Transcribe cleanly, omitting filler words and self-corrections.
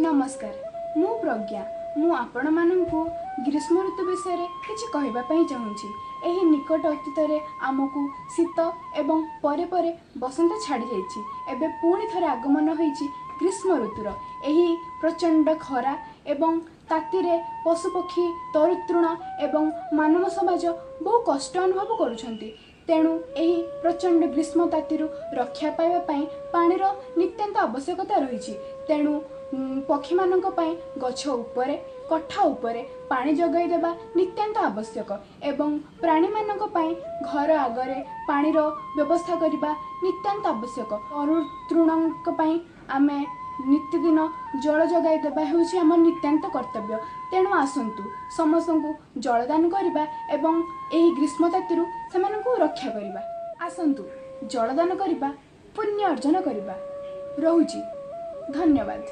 ନମସ୍କାର, ମୁଁ ପ୍ରଜ୍ଞା। ମୁଁ ଆପଣମାନଙ୍କୁ ଗ୍ରୀଷ୍ମ ଋତୁ ବିଷୟରେ କିଛି କହିବା ପାଇଁ ଚାହୁଁଛି। ଏହି ନିକଟ ଅତୀତରେ ଆମକୁ ଶୀତ ଏବଂ ପରେ ପରେ ବସନ୍ତ ଛାଡ଼ିଯାଇଛି। ଏବେ ପୁଣି ଥରେ ଆଗମନ ହୋଇଛି ଗ୍ରୀଷ୍ମ ଋତୁର। ଏହି ପ୍ରଚଣ୍ଡ ଖରା ଏବଂ ତାତିରେ ପଶୁପକ୍ଷୀ, ତରୁତୃଣ ଏବଂ ମାନବ ସମାଜ ବହୁ କଷ୍ଟ ଅନୁଭବ କରୁଛନ୍ତି। ତେଣୁ ଏହି ପ୍ରଚଣ୍ଡ ଗ୍ରୀଷ୍ମ ତାତିରୁ ରକ୍ଷା ପାଇବା ପାଇଁ ପାଣିର ନିତ୍ୟାନ୍ତ ଆବଶ୍ୟକତା ରହିଛି। ତେଣୁ ପକ୍ଷୀମାନଙ୍କ ପାଇଁ ଗଛ ଉପରେ, କଠା ଉପରେ ପାଣି ଯୋଗାଇ ଦେବା ନିତ୍ୟାନ୍ତ ଆବଶ୍ୟକ ଏବଂ ପ୍ରାଣୀମାନଙ୍କ ପାଇଁ ଘର ଆଗରେ ପାଣିର ବ୍ୟବସ୍ଥା କରିବା ନିତ୍ୟାନ୍ତ ଆବଶ୍ୟକ। ତରୁତୃଣଙ୍କ ପାଇଁ ଆମେ ନିତିଦିନ ଜଳ ଯୋଗାଇ ଦେବା ହେଉଛି ଆମ ନିତ୍ୟାନ୍ତ କର୍ତ୍ତବ୍ୟ। ତେଣୁ ଆସନ୍ତୁ ସମସ୍ତଙ୍କୁ ଜଳଦାନ କରିବା ଏବଂ ଏହି ଗ୍ରୀଷ୍ମ ତାତିରୁ ସେମାନଙ୍କୁ ରକ୍ଷା କରିବା। ଆସନ୍ତୁ ଜଳଦାନ କରିବା, ପୁଣ୍ୟ ଅର୍ଜନ କରିବା। ରହୁଛି, ଧନ୍ୟବାଦ।